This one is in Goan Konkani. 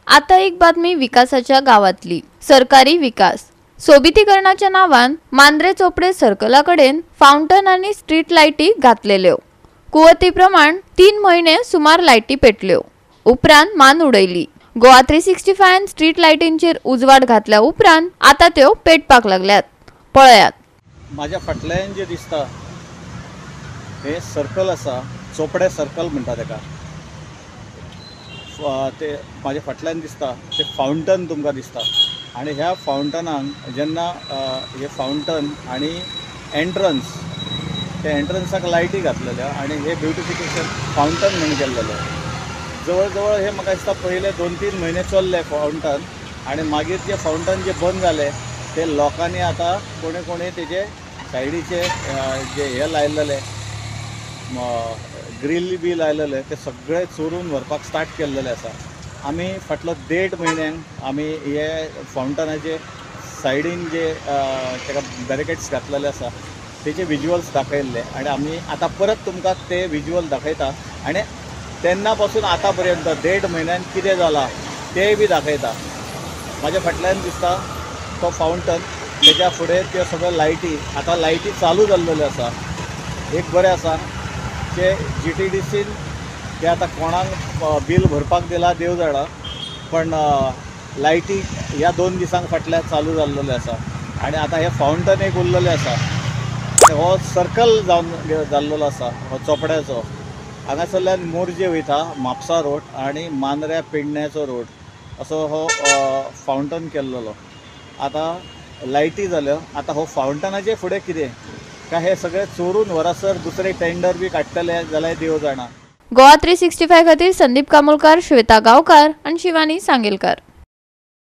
आता एक बातमी विकासाच्या गावातली. सरकारी विकास सोबितीकरणाच्या नावान मांद्रे चोपडे सर्कला कडेन फाउंटन आनी स्ट्रीट लायटी घातलेल्यो. कुवती प्रमाण 3 म्हयने सुमार लायटी पेटल्यो, उपरांत मान उडयली. गोवा 365 स्ट्रीट लायटींचेर उजवाड घातल्या उपरांत आता त्यो पेटपाक लागल्यात. पळयात, माझ्या फाटल्यान जे दिसता हे सर्कल आसा, चोपडे सर्कल म्हणटा तेका. ते म्हाज्या फाटल्यान दिसता ते फाउंटन तुमकां दिसता. आनी ह्या फाउंटनाक जेन्ना हे फाउंटन आनी एंट्रन्स, ते एंट्रन्साक लायटी घातलेल्यो आनी हे ब्युटिफिकेशन फाउंटन म्हूण केल्लेलें. जवळ जवळ हे म्हाका दिसता पयले 2-3 म्हयने चल्ले फाउंटन, आनी मागीर जे फाउंटन जे बंद जाले ते लोकांनी आतां कोणे कोणे तेजे सायडीचे जे हे लायलेले ग्रील बी लायलेले ते सगळे चोरून व्हरपाक स्टार्ट केल्लेले आसा. आमी फाटलो 1.5 म्हयन्यांक आमी हे फाउंटनाचे सायडीन जे ताका बॅरिकेड्स घातलेले आसा तेचे विज्युअल्स दाखयल्ले आनी आमी आतां परत तुमकां ते विज्युअल दाखयता. आनी तेन्ना पासून आतां पर्यंत 1.5 म्हयन्यान कितें जालां तें बी दाखयता. म्हाज्या फाटल्यान दिसता तो फाउंटन, तेज्या फुडें त्यो सगळ्यो लायटी, आतां लायटी चालू जाल्लेल्यो आसा. एक बरें आसा जे GTDCन ते आतां कोणाक बील भरपाक दिला देव जाणा, पण लायटी ह्या 2 दिसांक फाटल्यान चालू जाल्लेल्यो आसा. आनी आतां हे फाउंटन एक उरलेलें आसा. हो सर्कल जावन जाल्लेलो आसा हो चोपड्याचो. हांगासरल्यान मोरजे वयता म्हापसा रोड आनी मांद्र्या पेडण्याचो रोड असो हो फाउंटन केल्लेलो. आतां लायटी जाल्यो, आतां हो फाउंटनाचे फुडें कितें काय हे सगळे चोरून व्हरासर दुसरे टेंडर बी काडटले जाल्यार देव जाणा. गोवा 365 खातीर संदीप कामोलकार, श्वेता गांवकार आनी शिवानी सांगेलकार.